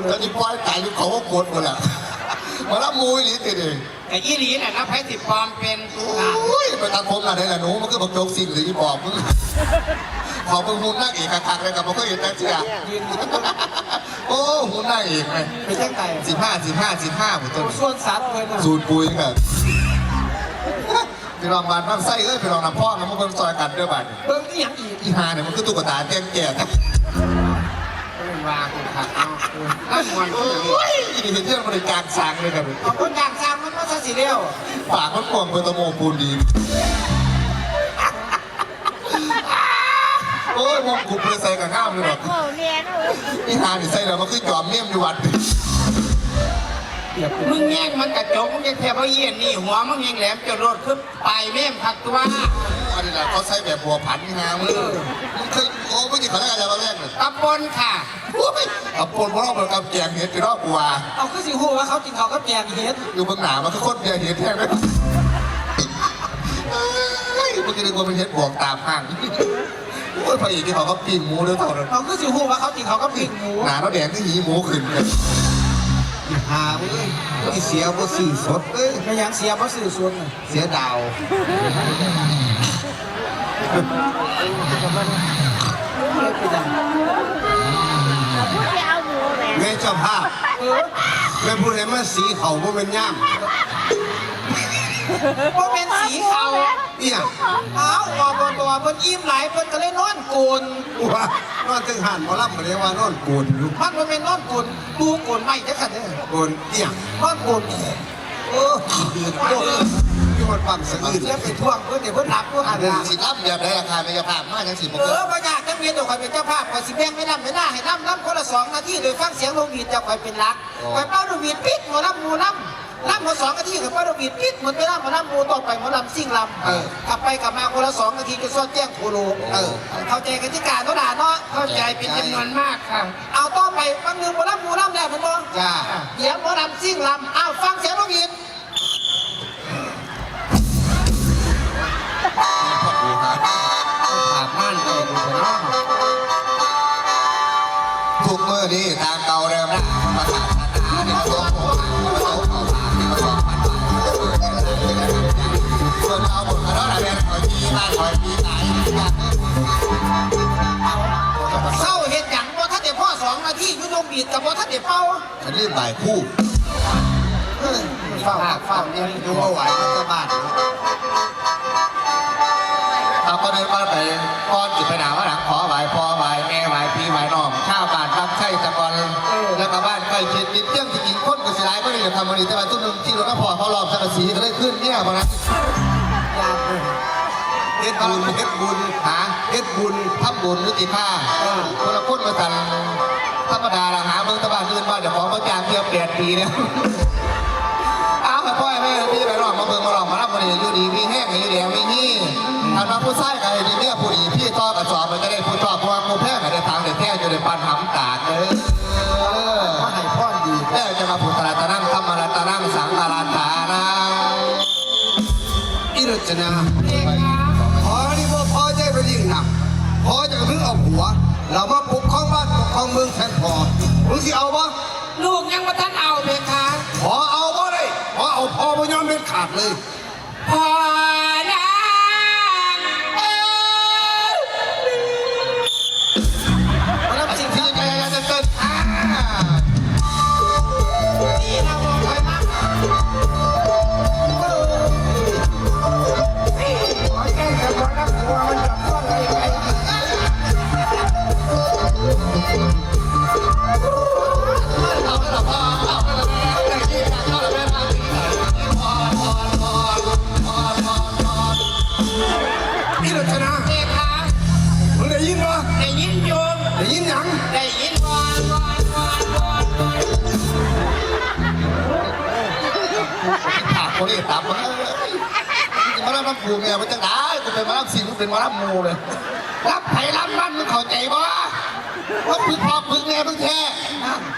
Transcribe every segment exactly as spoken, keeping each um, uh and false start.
แล้วที่ปล่อยตายอยู่เขาก็โกรธหมดแหละ มาละมูอีหลีติเด้ แต่อีหลีน่ะนะ ไผสิปลอมเป็น โอ้ย ไปตัดผมหน้าใดล่ะหนู มันคือบักโจ๊กสิ่งเลยอีปอบมึง ขอเบิ่งหุ่นนางเอกคักๆเลยกับบ่เคยเห็นจักเทื่อ ยืน โอ้ หุ่นนางเอกไหม เป็นจังไง สิบห้า สิบห้า สิบห้า หมดต้น ส่วนสัตว์เลยนะ สูตรปุ๋ยครับ พี่น้องบ้านน้ำไส้เอ้ย พี่น้องน้ำพองนะ มาเบิ่งซอยกันเด้อบัดนี้ เบิ่งอีหยังอีก อีห่าเนี่ยมันคือตุ๊กตาแจ้งแก่ครับ เบิ่งว่ากูขัดเนาะ เออ นั่นมันคือหยัง โอ้ย อีนี่เห็นเรื่องบริการสั่งเลยครับ เอาคนจ้างสร้างมันมาซะสิเร็ว ปากมันกว้างเป็นตะโมปูนดี โอ้ย มงกุฎบริใส่กับง่ามเลยหรอก โอ้เรียนโอ้ย อีห่านี่ใส่แล้วมันคือจอมเมี่ยมอยู่วัด มึงแย่งมันกระจก มึงจะแทบเอาเยี่ยนนี่หัวมึงยังแหลมจนโลดคือ ไปเมมผักตัว อันนี้นะเขาใช้แบบบัวผันนี่นะมึง เออ มึงเคย โอ้ ไม่กินเขาได้อะไรมาแรกเลย ตำบลค่ะ โอ้ย ตำบลเพราะเราเหมือนกับแกงเห็ดไปรอบบัว เอาคือสิฮู้ว่าเขากินเขาวกับแกงเห็ด อยู่เบื้องหน้ามันคือคนแกงเห็ดแท้เลย เฮ้ย มึงจะนึกว่าเป็นเห็ดบวกตามห้าง โอ้ย พระเอกที่เขาก็ปิ้งหมูด้วยเท่านั้น เอาคือสิฮู้ว่าเขากินเขาวกับปิ้งหมู หน้าเราแดงคือหีหมูขึ้นเลย หาเว้ย ที่เสียบ่ซื้อสดเว้ย ไม่ยังเสียบ่ซื้อสดน่ะ เสียดาว เอาผู้เดียวเอาหมูแหม แม่เจ้าภาพ เออ แม่ผู้ใดมาสีเขาบ่เป็นย่าม บ่เป็นสีเขา เอี่ยง เอาอบตเพิ่นอิ่มหลายเพิ่นก็เลยนอนโกน ว่านอนถึงหันหมอลำก็เรียกว่านอนโกนอยู่ มันบ่แม่นนอนโกน ปูโกนไม้เด้อค่ะเด้อ โกนเอี่ยง นอนโกน โอ้ โอ้ มีคนปั๊มสะอื้น เสียไปท่วงเพิ่นเดี๋ยวเพิ่นหลับเพิ่นหันหลัง สิลำแบบใดล่ะคะแม่เจ้าภาพ มาจังสิบ่ เออ บ่ยากจังเวียนดอก ข้อยเป็นเจ้าภาพ ข้อยสิแบ่งเวลาเวลาให้ลำ ลำคนละสองนาที โดยฟังเสียงนกหวีดจากข้อยเป็นหลัก อ๋อ ข้อยเป่านกหวีดปิ๊ด หมอลำหมู่ลำ ลำหมดสองนาที ข้อยเป่านกหวีดปิ๊ด หมดเวลาหมอลำหมู่ต่อไป หมอลำซิ่งลำ เออ กลับไปกลับมาคนละสองนาที จนซอดแจ้งโคโล เออ เข้าใจกติกาเนาะล่ะเนาะ เข้าใจเป็นจำนวนมากค่ะ เอาต่อไป ฟังหนึ่งหมอลำหมู่ลำแล้วแม่นบ่ จ้า เดี๋ยวหมอลำซิ่งลำ อ้าว ฟังเสียงนกหวีด ปากม่านก็อยู่เนาะ ทุกมื้อนี้ตามเก่าเดิมนะ ประกาศสถานะที่ประสงค์ของทางที่ประสงค์ของทางที่ประสงค์พันบาท ส่วนเอาบทกระดอนแม่นขอที่บ้านขอที่ตาย เศร้าเฮ็ดหยัง บ่ทันได้พอสองนาที อยู่นกหวีดก็บ่ทันได้เป่า อันนี้บ่ายคู่ เฮ้ย ฟ้าวฟ้าวเนี่ย อยู่บ่ไหวมันก็บ้าน เอาก็เดินมาไป ก่อนสิไปหน้ามาหลัง ขอไหว้พ่อไหว้แม่ไหว้พี่ไหว้น้อง ชาวบ้านบ้านไส้ตะกอน เออ แล้วก็บ้านใกล้เคียงติดเตียงที่กินคนก็สิหลายบ่ได้อยู่ทำมื้อนี้ แต่ว่าซุมหนึ่งที่รถมาพอเขารอบสังกะสีก็เลยขึ้นเนี่ยบ่นะ เฮ็ดบุญ เฮ็ดบุญ หา เฮ็ดบุญ ทำบุญยุติภาพ เออ คนละคนมาสั่น ธรรมดาละหาเบิ่งแต่บ้านอื่น บ้านเจ้าของบ่จ้างเที่ยวแปดปีแล้ว เอาให้พ่อให้แม่พี่ไปน้องมาเบิ่งมาลองมารับมื้อนี้ อยู่ดีมีแฮง อยู่แดงมีฮี ถ้าว่าผู้ชายก็ให้มีเมียผู้ดี พี่ต่อกระสอบมันจะได้ผู้ชอบ เพราะว่าผู้แพงก็ได้ทางได้แท้ อยู่ได้ปานหำตากเด้อ เออ มาให้พรดี แล้วจะมาพุทธรัตนัง ธรรมรัตนัง สังฆรัตนัง อีรจนา ขอนี่บ่พอใจไปยิ่งหนัก พอจะกระเพิ่งเอาผัว เรามาปกครองบ้านปกครองเมืองแทนพ่อ มึงสิเอาบ่ ลูกยังบ่ทันเอาเพคะ ขอเอาบ่ได้ ขอเอาพ่อบ่ยอมเด็ดขาดเลย พ่อนางเอ้ย มารับสิ่งที่ใจอยากจะเกิด อ่า พี่รจนา เพคะ มึงได้ยินบ่ ได้ยินอยู่ ได้ยินหยัง ได้ยินก่อนก่อนก่อนก่อนก่อน ปากคนนี้ตามมา มึงจะมารับน้ำกูเนี่ย มันจะได้ กูเป็นมารับสิ่ง กูเป็นมารับหมู่เลย รับไผรับมัน มึงเข้าใจบ่ ว่าฝึกพ่อฝึกแม่มึงแท้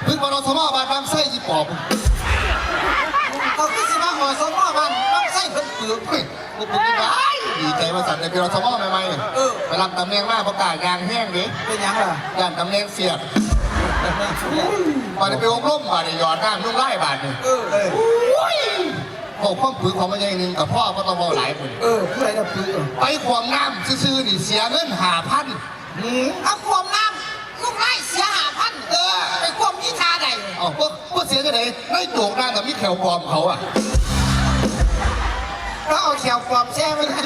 ฝึกมารสมบ้านบางไส้อีปอบ เขาคือสิมาหอสมบ้านบางไส้เพิ่นฝึก เฮ้ย พวกมึงนี่ร้าย ดีใจมาสั่นเลย เป็นรสมใหม่ๆ เออ ไปรับตำแหน่งมา ประกล้ายางแห้งดิ เป็นหยังล่ะ ย่านตำแหน่งเสียด บาดนี้ไปอบรม บาดนี้หยอดน้ำน้ำลาย บาดนี้ เออ เออ โอ้ย บอกความปึกของมันอย่างหนึ่งกับพ่อก็ต้องเว้าหลายคน เออ ผู้ใดน่ะปึกอ่ะ ไปขวมน้ำซื่อๆนี่เสียเงินห้าพัน อืม เอาขวมน้ำลูกไล่เสียห้าพัน เออ ไปขวมนี่ท่าใด เอ้า ก็ ก็เสียจะไหน ในโจกน้ำกับมีแขวปลอมเขาอ่ะ ก็เอาแขวปลอมแช่ไว้นะ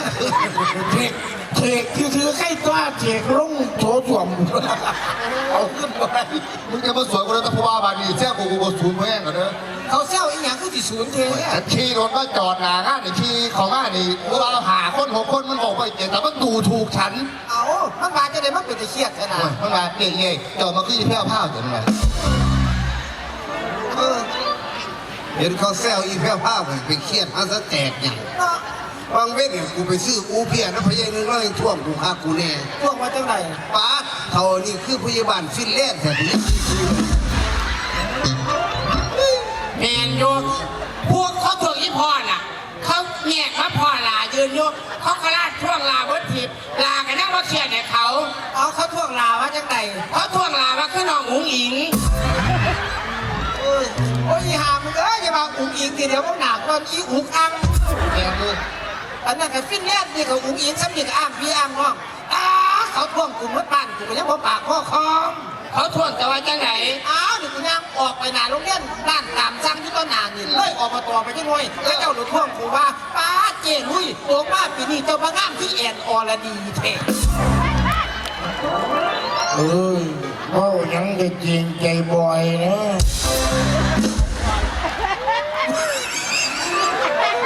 เทกเทกคือคือไข่ตัวเทกลงโถส้วม เอาขึ้นไป มึงจะมาสวยกูแล้ว ถ้าผู้ว่าบาดนี้แซ่บกู กูก็ศูนย์แม่งอ่ะเด้อ เขาแซวอีหยังคือสิศูนย์เท ฉันขี่รถมาจอดหน้างานนี่ ขี่เข้ามานี่ ผู้ว่าห้าคนหกคนมันออกไปเจ็ด แต่มันดูถูกฉัน เอา มันว่าจะได้มาเป็นตะเครียดขนาด โอ้ย มันว่าเย่ๆ เจ้ามาคืออีแพ้วพราวจังเลย เออ เห็นเขาแซวอีแพ้วพราวกันไปเครียดหาซะแตกหยัง เนาะ บางเว้นเนี่ยกูไปซื้ออูเพียนะ พะเยาหนึ่งร้อยท่วงกูคักกูแน่ ท่วงว่าจังใด ป๊าด เขานี่คือพยาบาลฟินแลนด์แท้ๆ แม่นอยู่ พวกเขาท่วงอีพ่อน่ะ เขาแยกมาพ่อหลายืนอยู่ เขาก็ลาดท่วงหลาเบิดทิพย์ หลาก็นั่งว่าเครียดให้เขา เอา เขาท่วงหลาว่าจังใด เขาท่วงหลาว่าคือน้องอุ๋งอิ๋ง เอ้ย โอ้ย อีห่ามึงเอ้ย อย่ามาอุ๋งอิ๋งทีเดียว มึงหนักกว่าอีอุ๋งอัง แม่นอยู่ อันนั้นก็ฟินแลนด์ นี่ก็อุ๋งอิ๋ง ซ้ำนี่ก็อ้างพี่อ้างน้อง อ้า เขาท่วงกูเมื่อปานกูก็ยังบ่ปากข้อคอม เขาท่วงแต่ว่าจังไหน อ้าว นี่กูย่างออกไปหน้าโรงเรียน ร้านตามสั่งอยู่ต่อหน้านี่ เลยอบต.ไปจังหน่อย แล้วเจ้าหลุดท่วงกูว่า "ป๊าด เจ้ลุย โตมาปีนี้เจ้ามางามคือแอนอรดีแท้" เออ เว้าหยังก็เกรงใจบอยนะ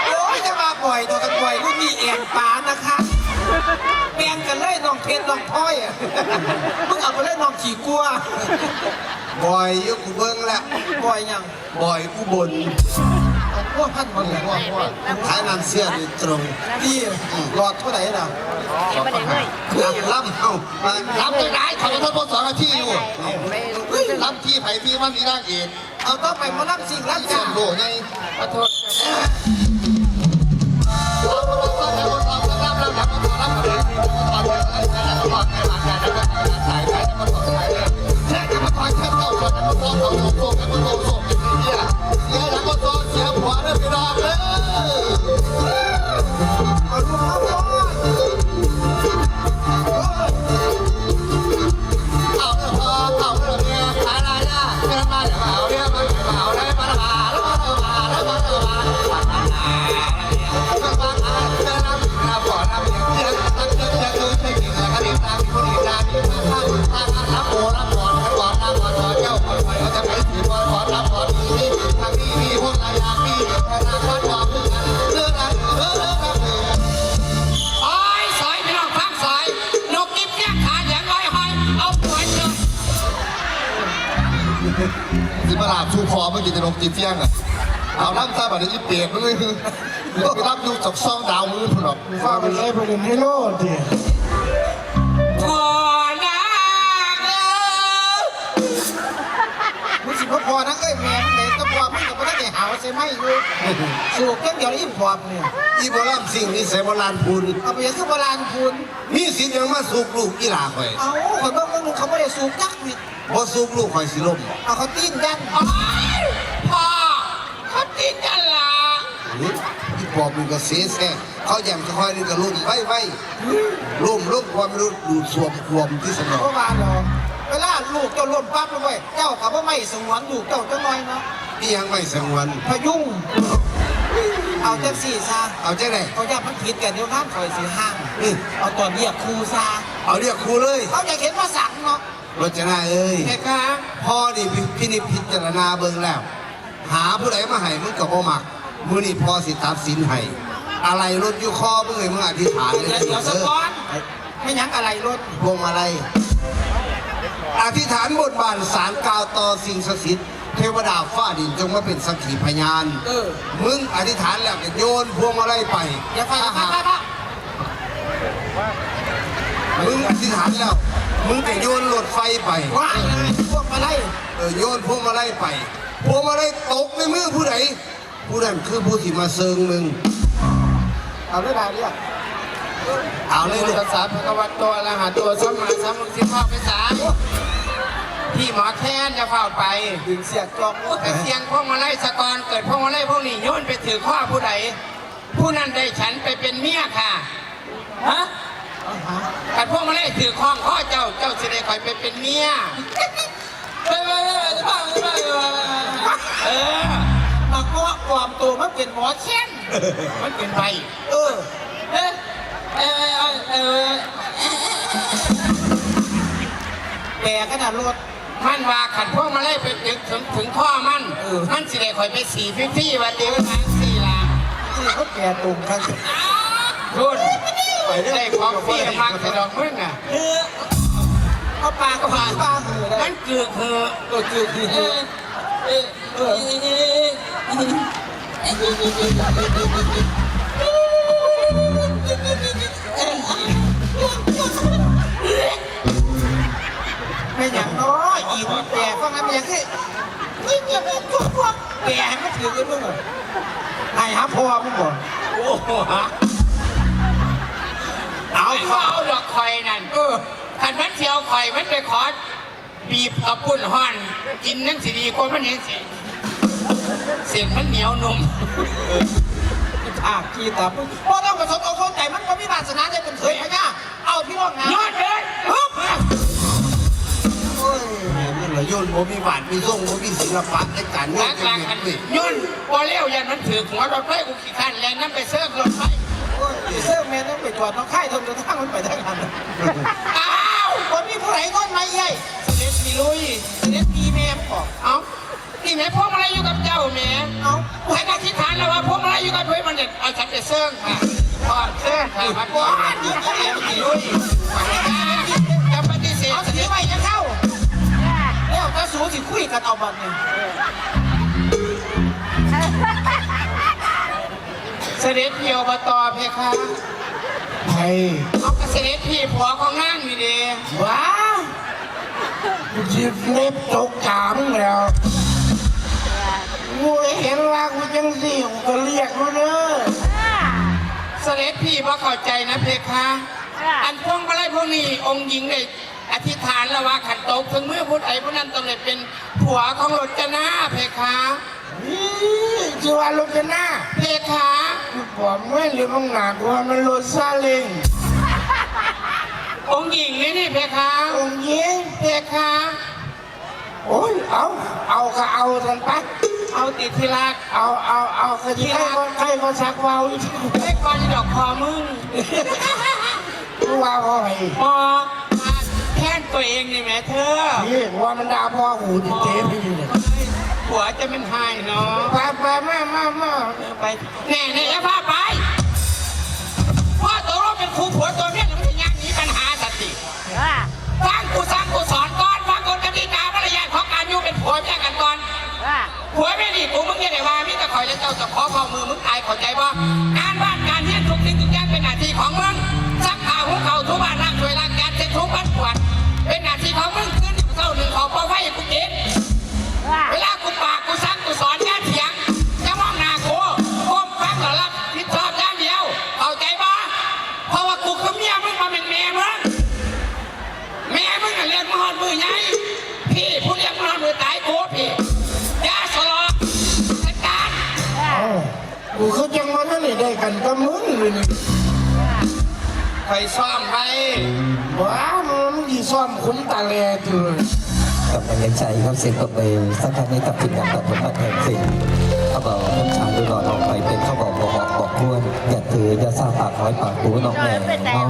โอ้ย จะมาบ่อยตัวกันบ่อย รุ่นนี้แอนปานะคะ แบ่งกันเลยน้องเพชรน้องพลอยอะ มึงเอาไปเลยน้องขี้กลัว บ่อยอยู่ กูเบิ่งแล้ว บ่อยหยัง บ่อยอุบล พวกพันบ่อย พวก พวก ขายน้ำเชื่อโดยตรง ที่ อืม หลอดเท่าไหร่ล่ะ ลำเฮา ลำจังได๋ เขาก็ทดลองสองนาทีอยู่ ลำที่ไผที่มันมีนางเอก เอาต่อไปหมอลำซิ่งลำจ้า โลไง ขอโทษ โอ้ย ซอยพี่น้องฟังซอย นกกินแก้ขาเหลืองลอยหอย เอาหัวเชิญ สิมาลาบสู่คอเมื่อกี้จะนกกินเฟี้ยงอ่ะ เอาน้ำซาบัดนี้อีเปรตมึงเลยคือ มึงไปรับอยู่จากซองดาวมือพุ่นหรอก ว่าไปเลยไปเล่นไฮโลดิ พ่อนางเอ้ย มึงสิบ่พอนักเอ้ยแม่มึงเลย ก็พอมึงกับพนักเอ้ยหาวใส่ไม้อยู่ สูบจังเดียวอีปอบเนี่ย อีโบราณสิ่งนี้ใส่โบราณพูน เอาไปยังคือโบราณพูน มีสิทธิ์หยังมาสูบลูกอีหล่าข่อย เอา ข่อยเบิ่งมึงเขาบ่ได้สูบจักนิด บ่สูบลูกข่อยสิล้ม เอาเขาตีนยัน โอ๊ย พ่อ เขาตีนยันล่ะ หึ อีปอบมึงก็เสแสร้ง เขาแย่งค่อยๆนี่ก็ล้มไวๆ ล้มลงความรู้ดูดซ่วมควมที่สนอง เพราะว่าเนาะ เวลาลูกเจ้าล้มปั๊บลงไป เจ้าก็บ่ไม่สงวนลูกเจ้าจังหน่อยเนาะ อีหยังไม่สงวน พยุง เอาจังสี่ซะ เอาจังใด เขาย่านมันผิดกันเดี๋ยวงานข่อยสิห้าง อืม เอาตอนเรียกครูซะ เอาเรียกครูเลย เขาอยากเห็นว่าสั่งเนาะ รจนาเอ้ย เพคะ พ่อนี่พินิจพิจารณาเบิ่งแล้ว หาผู้ใดมาให้มึงก็บ่มัก มื้อนี้พ่อสิตัดสินให้ อะไรรถอยู่คอมึงให้มึงอธิษฐานเลย เดี๋ยว เดี๋ยวสักก่อน ไม่หยังอะไรรถ พวงมาลัย อธิษฐานบนบานศาลกล่าวต่อสิ่งศักดิ์สิทธิ์ เทวดาฟ้าดินจงมาเป็นสักขีพยาน เออ มึงอธิษฐานแล้วก็โยนพวงมาลัยไป อย่าไป ถ้าหาก อย่าไป มึงอธิษฐานแล้ว มึงก็โยนรถไฟไป ว่าพวงมาลัย เออ โยนพวงมาลัยไป พวงมาลัยตกในมือผู้ใด ผู้นั้นคือผู้ที่มาเซิงมึง เอาเลยได้เรียก เอาเลยลูก ตัสสะภะคะวะโต อะระหะโต สัมมาสัมพุทธัสสะ ไปสาม พี่หมอแคนจะเฝ้าไป ดึงเสียกจอก แต่เสียงพวงมาลัยสะกอน เกิดพวงมาลัยพวกนี้โยนไปถือข้อผู้ใด ผู้นั้นได้ฉันไปเป็นเมียค่ะ ฮะ กัดพวงมาลัยถือข้องข้อเจ้า เจ้าสิได้ข่อยไปเป็นเมีย ไปไปไปไปไปไปไป เออ มาก็ปลอมตัวมาเป็นหมอแคน มันเป็นไป เออ เออเออเออเออ แปลขนาดรถ มันว่าขันพวกมาเลยไปถึงถึงถึงข้อมัน เออ มันสิได้ข่อยไปสี่ฟรีๆว่าเดียวทางสี่ละ นี่เขาแปลตรงกัน รุ่น ไปเรื่อย ได้ของฟรีมากแต่ดอกมึงอ่ะ เออ เอาปากก็ผ่านปากเลย มันกึกเหอะ เออ กึกดี เออ เออ เออ ไม่อย่างน้อยอีกแต่ฟังน้ำยังคือนี่จะเป็นพวกพวกแกให้มันถือกันมึงอะ ไอ้หาพ่อมึงบ่ โอ้โห เอา เอาดอกข่อยนั่น เออ คันมันสิเอาข่อยมันไปขอ บีบกับปุ้นฮ้อน กินยังสิดีกว่ามันเห็นสิ เส้นมันเหนียวนุ่ม อ่ะขี้ตาปุ๊บ บ่ต้องประสบเอาเข้าใจ มันบ่มีวาสนาได้เป็นเขยพญา เอาพี่น้องนะ ยอดเลย ปึ๊บ โอ้ย แม่มันละย่นบ่มีบาทมีทรงบ่มีศิลปะในการเงิน หลักๆ จังเม็ดเว้ย ย่นบ่แล้ว ย่านมันถือหัวรถไฟ กูขี้คร้านแล่นนำไปเซิร์ฟรถไฟ โอ้ย เซิร์ฟแม่นต้องไปจอดหนองคาย ทนกระทั่งมันไปทางนั้น อ้าว บ่มีผู้ใดย่นมาเย้ย เสด็จพี่ลุย เสด็จพี่แม่บอก เอ้า นี่แม่พวงมาลัยอยู่กับเจ้าแม่ เอ้า ฉันอธิษฐานแล้วว่าพวงมาลัยอยู่กับลุยมันเนี่ย เอาฉันไปเซิร์ฟค่ะ พร้อมเซิร์ฟค่ะ มาก่อน เสด็จพี่ลุย จะปฏิเสธ เอาสิไว้จะเข้า แล้วก็สูสิคุยกันเอาบัดนี้ เสด็จพี่ อบต เพคะ ไผ เอากระเสด็จพี่ผัวของนางนี่เด้ ว้า กูสิเล็บตกกามึงแล้ว กูเห็นว่ากูจังสี่ กูก็เรียกรู้เด้อ เสด็จพี่บ่เข้าใจนะเพคะ อันพวงมาลัยพวกนี้องค์หญิงได้อธิษฐานแล้วว่าขันตกถึงมือผู้ใดผู้นั้นต้องได้เป็นผัวของรจนาเพคะ นี่ชื่อว่ารจนา เพคะ กูบอกเมื่อหรือมึงหนากูว่ามันรถซาเล้ง องค์หญิงนี่นี่เพคะ องค์หญิง เพคะ โอ้ย เอา เอาก็เอาสันไป เอาติดที่รัก เอา เอา เอาก็ที่รัก ใครก็ใครก็สักเว้าอีก ไอ้ก่อนจะดอกคอมึง กูว่าบ่ให้ พอแทนตัวเองนี่แหมเธอ นี่ว่ามันด่าพ่อกูติเจ๊พี่นี่ ผัวจะเป็นไฮเนาะ ไปไปมามามา เออไป แน่แน่อย่าพาไป พ่อตกลงเป็นครูผัวตัวเมียหรือมันจะยากหนีปัญหาสันติ ว่า ฟังกูสั่งกูสอนก่อน ฟังกฎกติกามารยาทของการอยู่เป็นผัวเมียกันก่อน ว่า ผัวเมียนี่กูมึงอย่าได้ว่า มีแต่ข่อยและเจ้าจะขอข้อมือมึงตายเข้าใจบ่ การบ้านการเฮียนทุกสิ่งทุกอย่างเป็นหน้าที่ของมึง ซักผ้าหุงข้าวถูบ้านล้างถ้วยล้างจานเช็ดถูปัดกวาด เป็นหน้าที่ของมึง คืนเช้าหนึ่งเขาเป่าไฟให้กูกิน ว่า เวลากูปากกูสั่งกูสอนอย่าเถียง อย่ามองหน้ากู ก้มฟังแล้วรับผิดชอบอย่างเดียว เข้าใจบ่ เพราะว่ากูคือเมียมึง บ่แม่นแม่มึง แม่มึงน่ะเลี้ยงมาฮอดมื้อใหญ่ พี่ผู้เลี้ยงมาฮอดมื้อตายกูพี่ อย่าสลอจัดการ เอ้า กูคือจังว่าท่านได้กันกับมึงเลยนี่ ไปซ้อมไป ว้า มึงสิซ้อมคุ้มตาแลอยู่ กับกำลังใจครับ เสียงตบมือสักครั้งให้กับทีมงานตัดผมมาแทนสิ เขาบอกน้ำชาดูหลอดออกไปเป็นเขาบอกบอกบอกบอกควร อย่าถืออย่าซาปากหอยปากปูน้องแม่เนาะ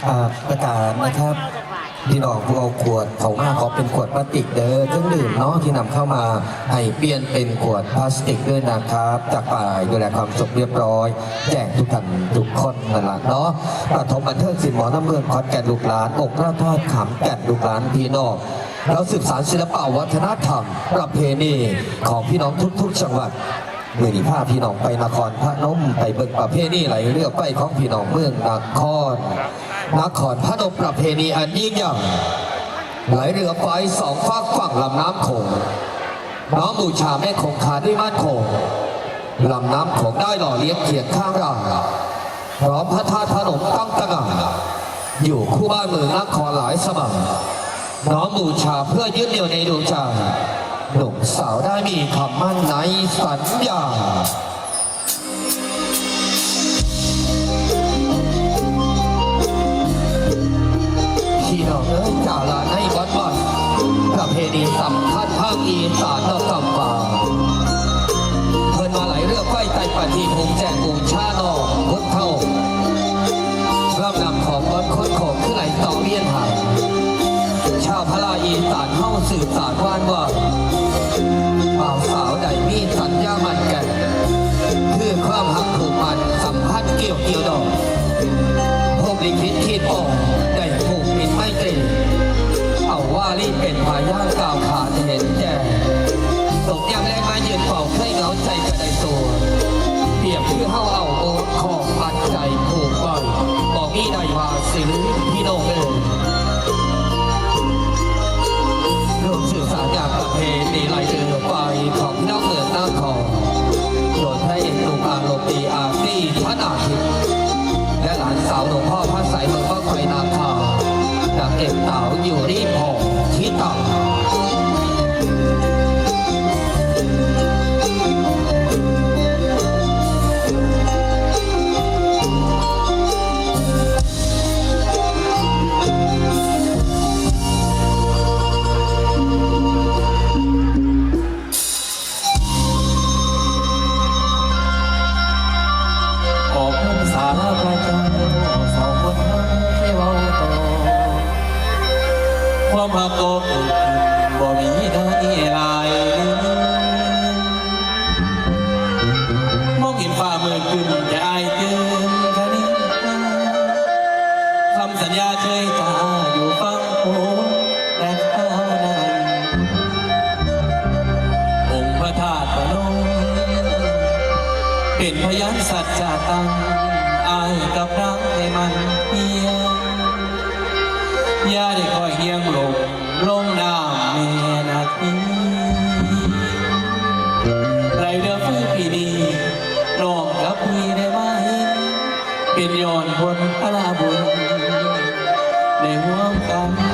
อ่า ประกาศนะครับ พี่น้องผู้เอาขวดเขามาขอเป็นขวดพลาสติกเด้อ เครื่องดื่มเนาะที่นำเข้ามาให้เปลี่ยนเป็นขวดพลาสติกด้วยนะครับ จากฝ่ายดูแลความสงบเรียบร้อย แจกทุกท่านทุกคนนั่นละเนาะ ประถมบันเทิงศิลป์หมอลำเมืองขอนแก่นลูกหลาน องค์พระธาตุขามแก่นลูกหลานพี่น้อง เราสืบสานศิลปะวัฒนธรรมประเพณีของพี่น้องทุกๆจังหวัด มื้อนี้พาพี่น้องไปนครพนม ไปเบิ่งประเพณีไหลเรือไฟของพี่น้องเมืองนคร นครพนม ประเพณีอันยิ่งใหญ่ ไหลเรือไฟสองฟากฝั่งลำน้ำโขง น้อมบูชาแม่คงคาที่มั่นคง ลำน้ำโขงได้หล่อเลี้ยงเคียงข้างเรา พร้อมพระธาตุพนมตั้งตระหง่าน อยู่คู่บ้านเมืองนครหลายสมัย น้อมบูชาเพื่อยึดเหนี่ยวในดวงใจ หนุ่มสาวได้มีคำมั่นในสัญญา พี่น้องเอ้ย จาราในวัดบ้าน ประเพณีสำคัญทางอีสานเนาะครับว่า เพิ่นมาไหลเรือไฟไต่ปะทีภูมิแจ้งบูชาน้องพุทธเฒ่า ลำน้ำของบอนคนโขงคือไหลต่อเวียนหา ชาวพระอีสานเฮาสืบสานว่านว่า บ่าวสาวได้มีสัญญามั่นกัน คือความฮักผูกพันสัมพันธ์เกี่ยวเกี่ยวดอง พรหมลิขิตขีดปองได้ผูกมิตรไมตรี เอาวาลีเป็นพยานกล่าวขานเห็นแจ้ง ตกยามแลงมายืนเฝ้าเคยเหงาใจกะได้ตัว เปรียบคือเฮาเอาโอดของอันใจผูกไว้ บ่มีใดว่าสิลืมพี่น้องเอ้ย ร่วมสืบสานงานประเพณีไหลเรือไฟของพี่น้องเมืองนาคอน โดยพระเอกหนุ่มอารมณ์ดีอาร์ตี้ธนาทิพย์ และหลานสาวหลวงพ่อพระไสยเมืองบ้างไฟนาคา นางเอกสาวอยู่นี่พองทิตา ออกพรรษาลาพระเจ้า สองคนเฮาที่เว้าต่อ ความฮักก็เกิดขึ้นบ่มีได้หลาย มองเห็นฟ้ามืดครึ้ม แต่อ้ายตื่นคะนิง คำสัญญาเคยกล่าวอยู่ฟังโอแต่คราวนั้น องค์พระธาตุพนม เป็นพยานสัจจะตั้ง อ้ายกับนางให้มันเพียง อย่าได้คอยเฮียงลม ลงน้ำแม่นาที ไหลเรือไฟปีนี้ น้องกับพี่ได้มาเห็น เป็นย้อนผลพละบุญ ได้ร่วมกัน